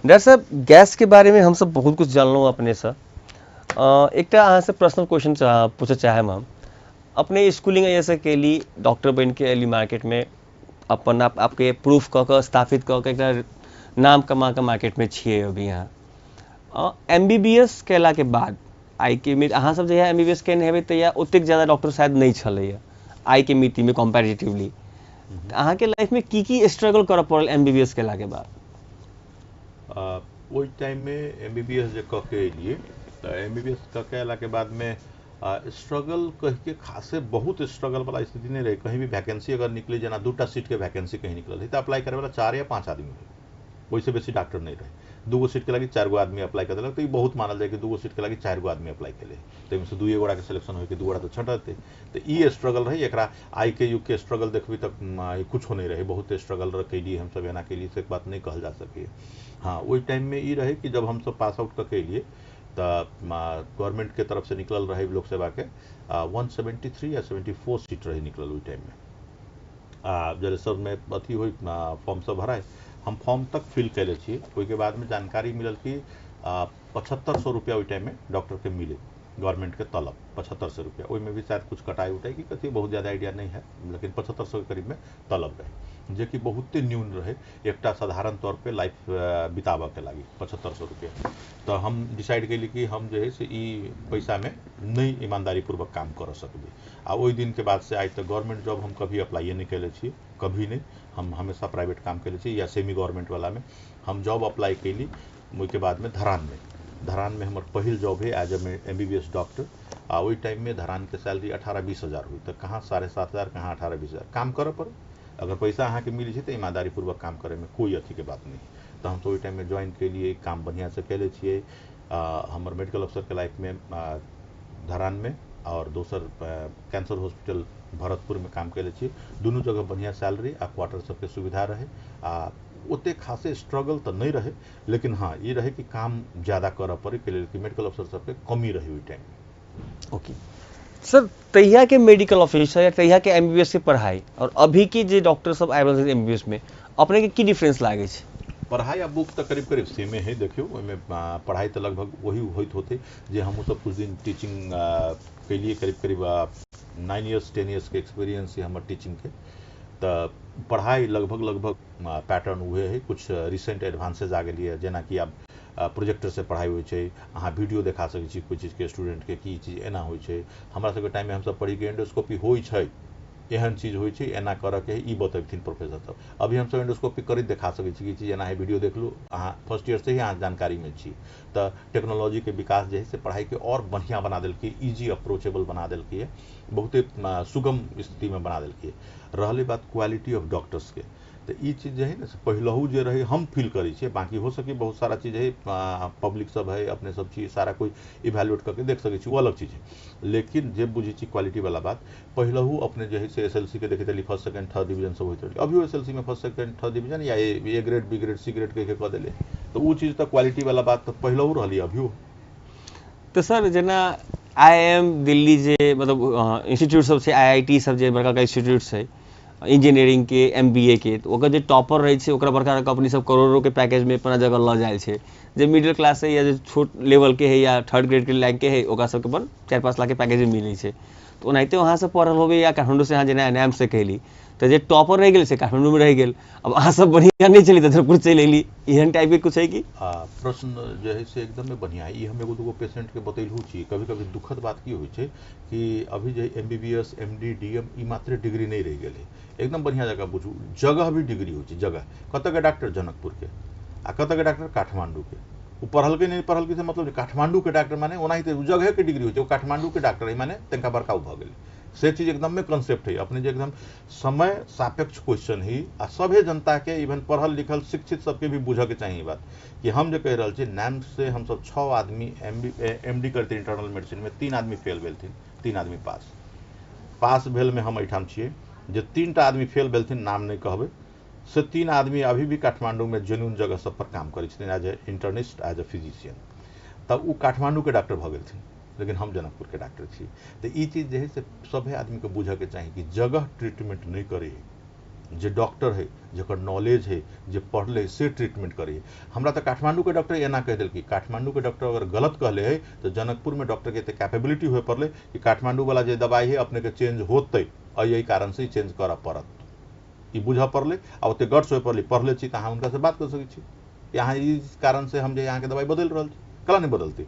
डॉक्टर साहब, गैस के बारे में हम सब बहुत कुछ जानलहुँ अपने से। एकटा अहाँ से पर्सनल क्वेश्चन पूछऽ चाहेम हम। अपने स्कूलिंग ऐसे केली, डॉक्टर बन के एली मार्केट में, अपन आपके प्रूफ कऽ कऽ स्थापित कऽ के एकटा नाम कमा कऽ मार्केट में छियै अभी यहाँ। एमबीबीएस केला के बाद आइ के मित अहाँ सब जहिया एमबीबीएस केने हेबै तहिया ओतेक ज्यादा डॉक्टर शायद नहि छलैया आइ के मिति में कम्पैरेटिवली। अहाँके लाइफ में की की स्ट्रगल करऽ पड़ल एमबीबीएस केला के बाद? ओहि टाइम में एमबीबीएस जे कऽ के एलियै तऽ एमबीबीएस कऽ के अयलाके बादमे स्ट्रगल कहिके खासे बहुत स्ट्रगल वाला स्थिति नहि रहै। कहीं भी वैकेंसी अगर निकले, जेना 2टा सीटके वैकेंसी कहीं निकलल है तऽ अप्लाई करे वाला 4 या 5 आदमी रहै, ओहिसँ बेसी डॉक्टर नहि रहै। 2गो सीटके लागि 4गो आदमी अप्लाई कर देलक, तऽ ई बहुत मानल जाय कि 2गो सीटके लागि 4गो आदमी अप्लाई केले, ताहिमे से 2 गोटाके सिलेक्शन होइके 2 गोटा तऽ छँटतै। तऽ ई स्ट्रगल रहै। एकरा आइ के युगके स्ट्रगल देखबी तऽ कुछो नहि रहै, बहुत स्ट्रगल कैलियै हमसब, एना कैलियै से बात नहि कहल जा सकैए। हाँ, ओहि टाइममे ई रहै कि जब हमसब पास आउट कऽ के एलियै तऽ गवर्नमेंट के तरफ से निकलल रहै लोक सेवा के 173 या 74 सीट रहे निकलल ओहि टाइममे। आ जरे सबमे अथी होइ फॉर्म सब भराय, हम फॉर्म तक फिल कैले छियै। ओहिके बादमे जानकारी मिलल कि 7500 रुपया ओहि टाइममे डॉक्टरके मिले गवर्नमेंट के तलब 7500 रुपया। ओहिमे भी शायद कुछ कटाई उटाई की कथी बहुत ज़्यादा आइडिया नहीं है, लेकिन 7500 के करीब में तलब रहे, जेकि बहुते न्यून रहे एकटा साधारण तौर पे लाइफ बिताबऽ के लागी 7500 रुपया। तो हम डिसाइड कैली कि हम जे है से ई पैसा में नहीं ईमानदारी पूर्वक काम कर सकबै। आ ओहि दिन के बाद से आज तक गवर्नमेंट जॉब हम कभी अप्लाइए नहीं कैले छी, कभी नहीं। हम हमेशा प्राइवेट काम कैले छी या सेमी गवर्नमेंट वाला में हम जॉब अप्लाई कैली। ओहिके बाद में धरान में हमर पहिल जॉब है एज एमबीबीएस डॉक्टर। आ ओहि टाइम में धरान के सैलरी 18-20 हजार हुई, तो कहाँ 7,500 कहाँ 18-20 हजार। काम करऽ पड़े, अगर पैसा अहाँके मिलै छै तऽ ईमानदारी पूर्वक काम करैमे कोई अथी के बात नहीं। तऽ हम तो ओहि टाइम में ज्वाइन केलियै, काम बढ़िआँ से कैले छियै। हमर मेडिकल अफसर के लाइफ में धरान में और दोसर कैंसर हॉस्पिटल भरतपुर में काम कैले छियै। दुनू जगह बढ़िआँ सैलरी आ क्वार्टर सबके सुविधा रहे। आ ओते खासे स्ट्रगल तऽ नहीं रहे, लेकिन हाँ ई रहे कि काम ज़्यादा करऽ पड़े के लेल कि मेडिकल अफसर सबके कमी रहे ओहि टाइम में। ओके सर, तहिया के मेडिकल ऑफिसर या तहिया के एमबीबीएस के पढ़ाई और अभी के जे डॉक्टर सब आबि रहल एमबीबीएस में, अपने के की डिफरेंस लागै छै? पढ़ाई आ बुक तऽ करीब करीब सेमे है। देखियौ ओहिमे पढ़ाई तऽ लगभग वही होइत होते जे हमहूँ सब कुछ दिन टीचिंग केलियै, करीब करीब 9 इयर्स 10 इयर्स के एक्सपीरियंस है हमर टीचिंग के। तऽ पढ़ाई लगभग लगभग पैटर्न उहे है। कुछ रिसेंट एडवांसेज आ गेलियै, जेनाकि आब प्रोजेक्टर से पढ़ाई होइ छै, अहाँ वीडियो देखा सकै छी कोइ चीजके स्टूडेंटके कि ई चीज एना होइ छै। हमरा सबके टाइममे हमसब पढ़ी कि एंडोस्कोपी होइ छै, एहन चीज होइ छै, एना करऽके है, ई बतेबथिन प्रोफेसर सब। अभी हमसब एंडोस्कोपी करैत देखा सकै छी कि ई चीज एना है, वीडियो देख लू अहाँ फर्स्ट ईयर से ही अहाँ जानकारीमे छी। तऽ टेक्नोलॉजीके विकास जे है से पढ़ाइके आओर बढ़िआँ बना देलकै, इजी अप्रोचेबल बना देलकै, बहुते सुगम स्थितिमे बना देलकै। रहलै बात क्वालिटी ऑफ डॉक्टर्सके, तऽ ई चीज जे है ने से पहिलहु जे रहै हम फील करै छियै, बाकी हो सके बहुत सारा चीज है, पब्लिक सब है, अपने सब चीज सारा कोइ इवेल्युएट करके देख सकै छी, ओ अलग चीज है। लेकिन जे बुझै छी क्वालिटी वाला बात, पहिलहु अपने जे है से एसएलसी के देखैत रहली फर्स्ट सेकंड थर्ड डिवीजन सब होइत रहलै, अभियो एसएलसी में फर्स्ट सेकंड थर्ड डिवीजन या A grade B grade C grade कहिके कऽ देले, तऽ ओ चीज तऽ क्वालिटी वाला बात तऽ पहिलहु रहली अभियो। तऽ सर जेना आईआईएम दिल्ली जे मतलब इंस्टीट्यूट सब छै, आईआईटी सब जे बड़का बड़का इंस्टीट्यूट छै इंजीनियरिंग के, एमबीए के, तऽ ओकर जे टॉपर रहै छै ओकरा बड़का बड़का कंपनी सब करोड़ों के पैकेज में अपना जगह लऽ जाइ छै। जे मिडिल क्लास है या जे छोट लेवल के है या थर्ड ग्रेड के लाइन के है ओकरा सबके अपन 4-5 लाख के पैकेज में मिलै छै। तऽ ओनाहिते वहाँ से पढ़ल होबै या काठमांडू से अहाँ जेना एनएम से कैली, तऽ जे टॉपर रहि गेल से काठमांडू में रहि गेल, अब अहाँ सब बढ़िआँ नहि चली तऽ जनकपुर चलि अयली, एहन टाइप के कुछ है कि? प्रश्न जे है से एकदमे बढ़िआँ है। ई हम एगो दूगो पेशेंटके बतैलहु छी। कभी कभी दुखद बात की होइ छै कि अभी जे एमबीबीएस एमडी डीएम ई मात्र डिग्री नहि रहि गेल है। एकदम बढ़िआँ जगह बुझू, जगह भी डिग्री होइ छै। जगह कतऽके डॉक्टर जनकपुरके आ कतऽके डॉक्टर काठमांडूके, ओ पढ़लकै नहि पढ़लकै से मतलब काठमांडूके डॉक्टर माने ओनाहिते जगहके डिग्री होइ छै, ओ काठमांडूके डॉक्टर है माने तनिका बड़का भऽ गेलै। से चीज एकदम कंसेप्ट है। अपने जे एकदम समय सापेक्ष क्वेश्चन है आ सभे जनता के इवन पढ़ल लिखल शिक्षित सबके भी बुझऽ के चाही ई बात कि हम जे कहि रहल छी नाम से हमसब 6 आदमी एमडी करते इंटरनल मेडिसिन में, 3 आदमी फेल भेलथिन, 3 आदमी पास। पास भेल में हम एहिठाम छियै, जे 3 आदमी फेल भेलथिन नाम नहि कहबै, से 3 आदमी अभी भी काठमांडू में जेन्युइन जगह सब पर काम करै छथिन as a internist as a physician. तब ओ काठमांडू के डॉक्टर भऽ गेलथिन, लेकिन हम जनकपुर के डॉक्टर छी। तऽ ई चीज जे है से सभे आदमी के बुझऽ के चाही कि जगह ट्रीटमेंट नहीं करे है, जे डॉक्टर है, जकर नॉलेज है, जे पढ़ले, से ट्रीटमेंट करे। हमरा तऽ काठमांडू के डॉक्टर एना कहि देलकै, काठमांडू के डॉक्टर अगर गलत कहले है तऽ जनकपुर में डॉक्टर के एते कैपेबिलिटी होय पड़ले कि काठमांडू वाला जे दवाई है अपने के चेंज होतै, एहि कारण से चेंज करऽ पड़त, ई बुझऽ पड़लै आ ओते गट्स होय पड़लै। पढ़ले छी तऽ अहाँ हुनका से बात कऽ सकै छी कि अहाँ ई कारण से हम जे अहाँके दवाई बदलि रहल छी, कला नहि बदलतै।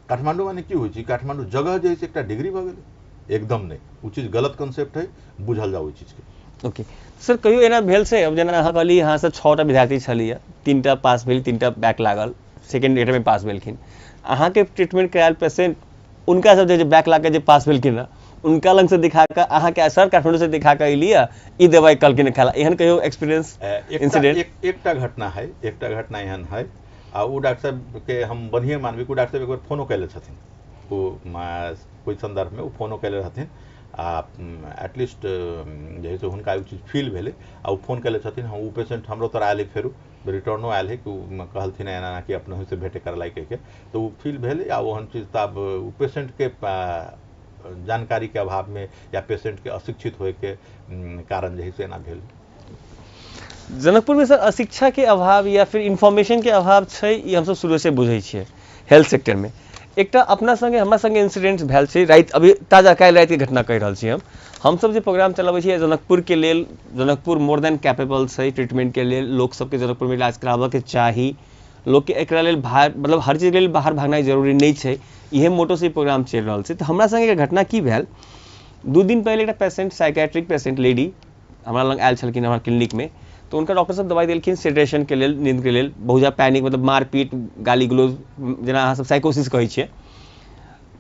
काठमांडू माने की होइ छै? काठमांडू जगह जे है से एकटा डिग्री भऽ गेलै, एकदम नहि, ओ चीज गलत कंसेप्ट है, बुझल जाओ ओहि चीजके। ओके सर, कहियो एना भेल छै? अब जेना अहाँ कहली अहाँ सब 6टा विद्यार्थी छलियै, 3टा पास भेल, 3टा बैक लागल, सेकेंड ईयर में पास भेलखिन। अहाँके ट्रीटमेंट करायल पेशेंट उनका सब जे बैक लाग के जे पास भेलखिन हँ, उनका लग से दिखा कऽ अहाँके सर काठमांडू से दिखा कऽ अयली ई दवाई कहलखिन खाला, एहन कहियो एक्सपीरियंस इंसिडेंट? एकटा घटना है, एकटा घटना एहन है आ ओ डॉक्टर साहब के हम बढ़िएँ मानबै कि ओ डॉक्टर साहब एक बेर फोनो कैले छथिन, ओ कोइ सन्दर्भमे ओ फोनो कैले रहथिन आ एटलीस्ट जे है से हुनका ओ चीज फील भेलै आ ओ फोन कैले छथिन। हम ओ पेशेंट हमरो तर आयल है, फेरो रिटर्नो आयल है कि ओ कहलथिन एना एना कि अपनहुँ से भेटे करऽ लायक कहिके, तऽ ओ फील भेलै आ ओहन चीज तऽ आब ओ पेशेंटके जानकारी के अभाव में या पेशेंट के अशिक्षित होए के कारण जे है से एना भेल। जनकपुर में सर अशिक्षा के अभाव या फिर इन्फॉर्मेशन के अभाव छै, ई हमसब शुरू से बुझै छियै हेल्थ सेक्टर में। एकटा अपना संगे हमरा संगे इंसिडेंट भेल छै राति, अभी ताजा काल्हि रातिके घटना कहि रहल छी हम। हमसब जे प्रोग्राम चलाबै छियै जनकपुर के लेल, जनकपुर मोर देन कैपेबल छै ट्रीटमेंट के लेल, लोक सबके जनकपुर में इलाज कराबऽके चाही, लोकके एकरा लेल बाहर मतलब हर चीजके लेल बाहर भागनाइ जरूरी नहि छै, इहे मोटो से प्रोग्राम चलि रहल छै। तऽ हमरा संगे एक घटना की भेल, 2 दिन पहिले एकटा पेशेंट, साइकेट्रिक पेशेंट लेडी हमरा लग आयल छलखिन हमरा क्लिनिक में, तऽ हुनका डॉक्टर सब दवाई देलखिन सेडेशन के लेल, नींद के लेल, बहुत ज्यादा पैनिक मतलब मारपीट गाली गलौज जेना अहाँ सब साइकोसिस कहै छियै।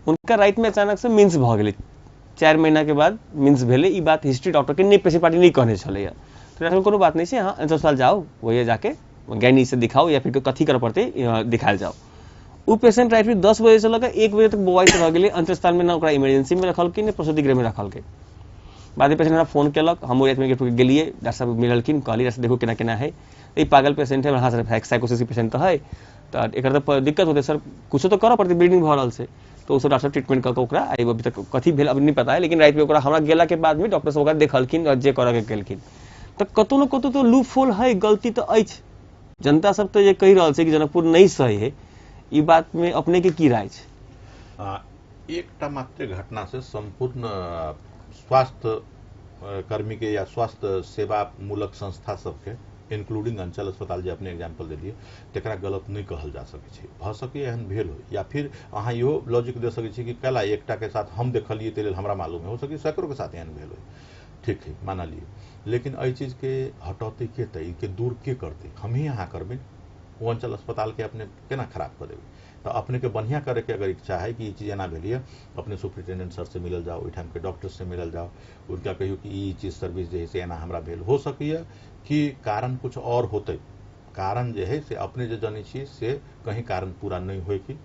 हुनका रातिमे अचानक से मिन्स भऽ गेलै, 4 महीना के बाद मिन्स भेलै। ई बात हिस्ट्री डॉक्टर के नहि, पेशेंट पार्टी नहि कहने छलैया। तऽ डॉक्टर कोनो बात नहि छै, अहाँ अस्पताल जाउ, वही जाके गैनी से दिखाउ या फिर कथी करऽ पड़तै दिखायल जाउ। ओ पेशेंट रातिमे 10 बजे से लऽ कऽ 1 बजे तक बौआइत रहि गेलै अस्पताल में, ना ओकरा इमरजेंसी में रखलखिन ने प्रसूति गृह में रखलकै। बादमे पेशेंट हमरा फोन केलक, हम रातिमे गेलियै, डॉक्टर साहब मिललखिन, कहलियै डॉक्टर साहब देखू केना केना है, ई पागल पेशेंट है, हाँ सर साइकोसिस के पेशेंट तऽ है, तऽ एकर तऽ दिक्कत होतै सर, कुछो तऽ करऽ पड़तै, ब्लीडिंग भऽ रहल छै। तऽ ओसब डॉक्टर साहब ट्रीटमेंट कऽ कऽ ओकरा अभी तक कथी भेल अभी नहि पता है, लेकिन रातिमे ओकरा हमरा गेलाके बादमे डॉक्टर सब ओकरा देखलखिन आओर जे करऽके केलखिन। तऽ कतहु ने कतहु तऽ लूप होल है, गलती तऽ अछि। जनता सब तऽ जे कहि रहल छै कि जनकपुर नहि सही है, ई बात में अपने के की राय छै? एकटा मात्र घटना से संपूर्ण स्वास्थ्य कर्मी के या स्वास्थ्य सेवा मूलक संस्था सबके इंक्लूडिंग अंचल अस्पताल जे अपने एग्जाम्पल देलियै तकरा गलत नहि कहल जा सकै छै। भऽ सकैए एहन भेल हो, या फिर अहाँ इहो लॉजिक दे सकै छी कि कला एकटा के साथ हम देखलियै ताहि लेल हमरा मालूम है, हो सकै सैकड़ों के साथ एहन भेल हो, ठीक है मानलियै, लेकिन एहि चीज के हटौती के तऽ के दूर के करतै, हमही अहाँ करबै। ओ अंचल अस्पताल के अपने केना खराब कऽ देबै? तऽ अपने के बढ़िया करे के अगर इच्छा है कि ई चीज एना भेल, अपने सुपरिटेंडेंट सर से मिलल जाओ, ओहिठाम के डॉक्टर से मिलल जाओ, उनका कहियो कि ई चीज सर्विस जे है से एना हमरा भेल। हो सकैए कि कारण कुछ और होतै, कारण जे है से अपने जे जनै छियै से कहीं कारण पूरा नहीं होय, कि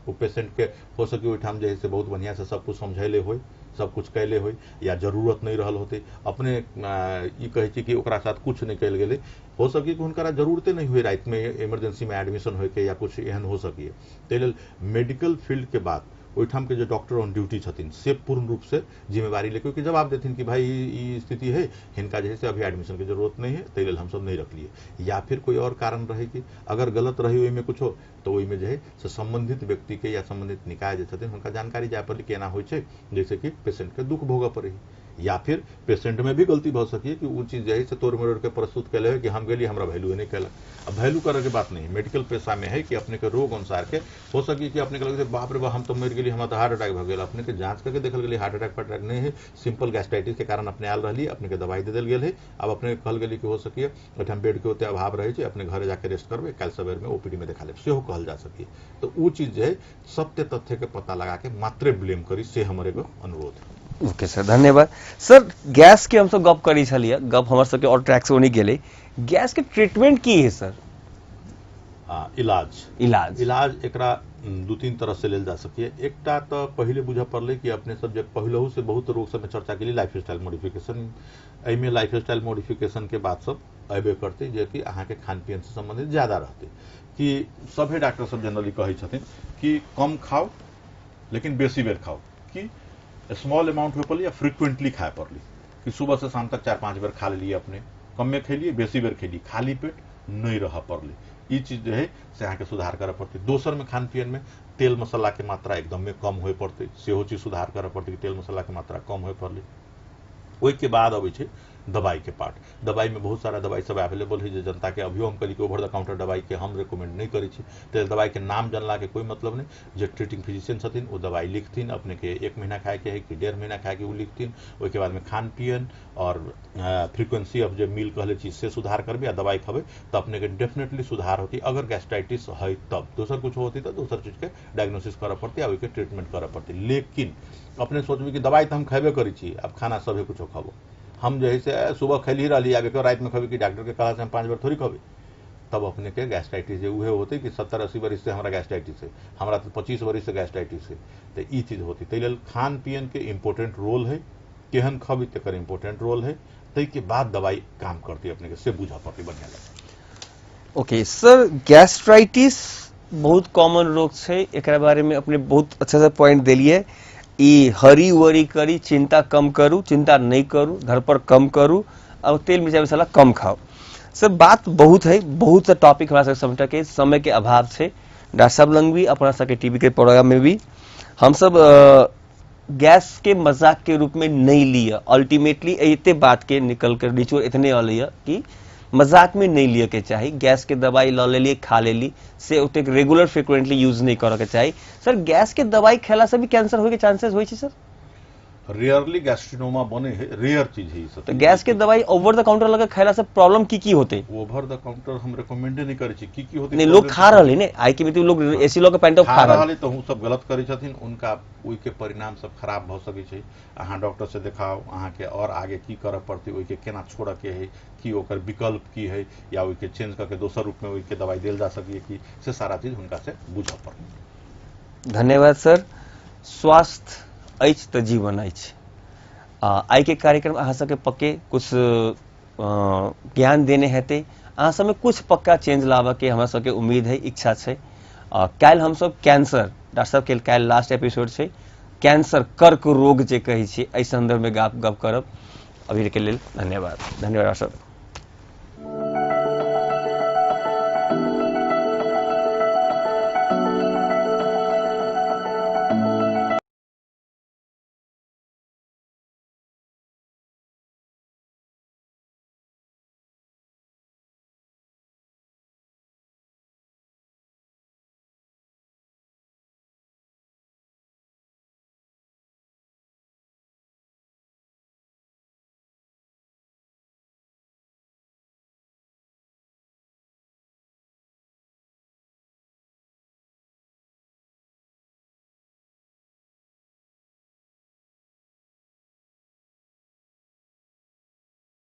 ओ पेशेंट के हो सके ओहिठाम जे है से बहुत बढ़िया से सब कुछ समझैले होय, सब कुछ कैले होय, या जरूरत नहीं रहल होतै। अपने ई कहै छी कि ओकरा साथ कुछ नहीं कैल गेलै, हो सके कि हुनकरा जरूरते नहीं होय रातिमे इमरजेंसी में एडमिशन होयके या कुछ एहन हो सके। ताहि लेल मेडिकल फील्ड के बात ओहिठाम के जे डॉक्टर ऑन ड्यूटी छथिन से पूर्ण रूप से जिम्मेवारी लेके के जवाब देथिन कि भाई ई स्थिति है, हिनका जे है से अभी एडमिशन के जरूरत नहीं है, ताहि लेल हमसब नहीं रखलिए, या फिर कोई और कारण रहे कि अगर गलत रही ओहिमे कुछो तो ओहिमे जे है से संबंधित व्यक्ति के या संबंधित निकाय जे छथिन हुनका जानकारी जाय पड़लै कि एना होइ छै, जैसे कि पेशेंट के दुख भोगऽ पड़ै, या फिर पेशेंट में भी गलती भऽ सकैए कि ओ चीज जे है से तोड़ मरोड़ के प्रस्तुत कैले है कि हम गेली हमरा वैल्यू नहीं कैलक। अब वैल्यू करे के बात नहीं, मेडिकल पेशा में है कि अपने के रोग अनुसार के हो सके कि अपने के लगे बाप रे बाप हम तो मरि गेली, हमरा तो हार्ट अटैक भऽ गेल, अपने के जांच करके देखल गेलै हार्ट अटैक फार्ट अटैक नहीं है, सिंपल गैस्ट्राइटिस के कारण अपने आयल रहली, अपने के दवाई दे देल गेल है। अब अपने के कहल गेली कि हो सकैए ओहिठाम बेड के ओते अभाव रहै छै, अपने घरे जाके रेस्ट करबै, काल्हि सवेर में ओपीडी में देखा लेब, सेहो कहल जा सकैए। तो ओ चीज जे है सत्य तथ्य के पता लगा के मात्रे ब्लेम करी, से हमर एगो अनुरोध। ओके सर, धन्यवाद। सर गैस के हमसब गप करी छलियै, गप हमर सबके और ट्रैक से ओनी गेलै, गैस के ट्रीटमेंट की है सर? इलाज इलाज इलाज एकरा 2-3 तरह से लेल जा सकैए। एकटा तऽ पहिले बुझऽ पड़लै कि अपने सब जे पहिलहु से बहुत रोग सबमे चर्चा केली लाइफ स्टाइल मॉडिफिकेशन, एहिमे लाइफ स्टाइल मॉडिफिकेशन के बात सब अयबे करतै, जे कि अहाँके खान पियन से संबंधित ज्यादा रहतै। कि सभे डॉक्टर सब जनरली कहै छथिन कि कम खाओ लेकिन बेसी बेर खाओ, कि स्मॉल अमाउंट होय पड़लै या फ्रिक्वेंटली खाए पड़लै। कि सुबह से शाम तक 4-5 बेर खा लेलिए, अपने कमे खेलिए बेसी बेर खेलिए, खाली पेट नहीं रह पड़ले, ई चीज जे है से अहाँके सुधार करऽ पड़तै। दोसर में खान पियन में तेल मसाला के मात्रा एकदमे कम होय पड़तै, सेहो चीज सुधार करऽ पड़तै कि तेल मसाला के मात्रा कम होय पड़लै। ओहिके बाद अबै छै दवाई के पार्ट। दवाई में बहुत सारा दवाई सब अवेलेबल है जे जनता के अभियो हम कहली कि ओवर द काउंटर दवाई के हम रिकमेंड नहीं करै छी। तऽ दवाई के नाम जानला के कोई मतलब नहीं, जे ट्रीटिंग फिजिशियन छथिन ओ दवाई लिखथिन, अपने के 1 महीना खाए के है कि 1.5 महीना खाए के उ लिखथिन। ओहिके बाद में खान पियन और फ्रीक्वेंसी ऑफ जे मील कहले छी से सुधार करबै आ दवाई खबै तऽ अपने के डेफिनेटली सुधार होती। अगर गैस्ट्राइटिस है तब, दोसर कुछ होती तऽ दोसर चीज के डायग्नोसिस करऽ पड़तै आ ओहिके ट्रीटमेंट करऽ पड़तै। लेकिन अपने सोचबै कि दवाई तऽ हम खेबे करै छी, अब खाना सभे कुछो खबो, हम जे है से सुबह खेली रही आब एक राति में खेबै कि डॉक्टर के कहला से हम 5 बेर थोड़ी खेबै, तब अपने के गैस्ट्राइटिस जे उहे होते कि 70-80 बरिस से हमरा गैस्ट्राइटिस है, हमरा तो 25 बरिस से गैस्ट्राइटिस है, तो ई चीज होती। ताहि लेल खान पियन के इम्पोर्टेंट रोल है, केहन खबी तकर इम्पोर्टेंट रोल है, ताहि के बाद दवाई काम करती अपने के, से बुझऽ पड़तै बढ़िया लगे। ओके सर, गैस्ट्राइटिस बहुत कॉमन रोग छै, एकरा बारे में अपने बहुत अच्छा से पॉइंट देलिए। ई हरी वरी करी, चिंता कम करू, चिंता नहीं करू, घर पर कम करू और तेल मिर्चा मसाला कम खाओ। सर बात बहुत है, बहुत सा टॉपिक हमारा सब समझ के समय के अभाव से डॉक्टर साहब लंग भी अपना सबके टीवी के प्रोग्राम में भी हम सब गैस के मजाक के रूप में नहीं लिया। अल्टीमेटली इतने बात के निकल कर निचोड़ इतने अलिया कि मजाक में नहीं लिया के चाही। गैस के दवाई ल लेली खा लेली से ओतेक रेगुलर फ्रिक्वेंटली यूज नहीं करे के चाही। सर गैस के दवाई खेला से भी कैंसर होय के चांसेस होय छै सर? रेयरली गैस्ट्रिनोमा बने है, रेयर चीज है ई सब। तो गैस के दवाई ओवर the counter लगा खेला से प्रॉब्लम की की होते? ओवर the counter हम रिकमेंड नहीं करै छी। की की होते? नहीं, लोग खा रहले ने, आई के मिति लोग एसी लऽ के पैंटो खा रहले तो हम सब गलत करै छथिन, उनका ओइ के परिणाम सब खराब भ सकै छै। अहाँ डॉक्टर से देखाओ, अहाँ के और आगे की करऽ पड़तै, ओइ के केना छोड़ऽ के है, की ओकर विकल्प की है, या ओइ के चेंज करके दोसर रूप में ओइ के दवाई देल जा सकै की, से सारा चीज हुनका से बुझऽ पड़तै। धन्यवाद सर। स्वास्थ्य अछि तऽ जीवन अछि। आइ के कार्यक्रम अहाँ सबके पक्के कुछ ज्ञान देने हेतै, अहाँ सबमे कुछ पक्का चेंज लाबऽ के हमरा सबके उम्मीद है, इच्छा छै। काल्हि हमसब कैंसर, डॉक्टर साहब के काल्हि लास्ट एपिसोड छै, कैंसर कर्क रोग जे कहै छियै एहि सन्दर्भमे गप करब। अभी के लेल धन्यवाद। धन्यवाद डॉक्टर साहब।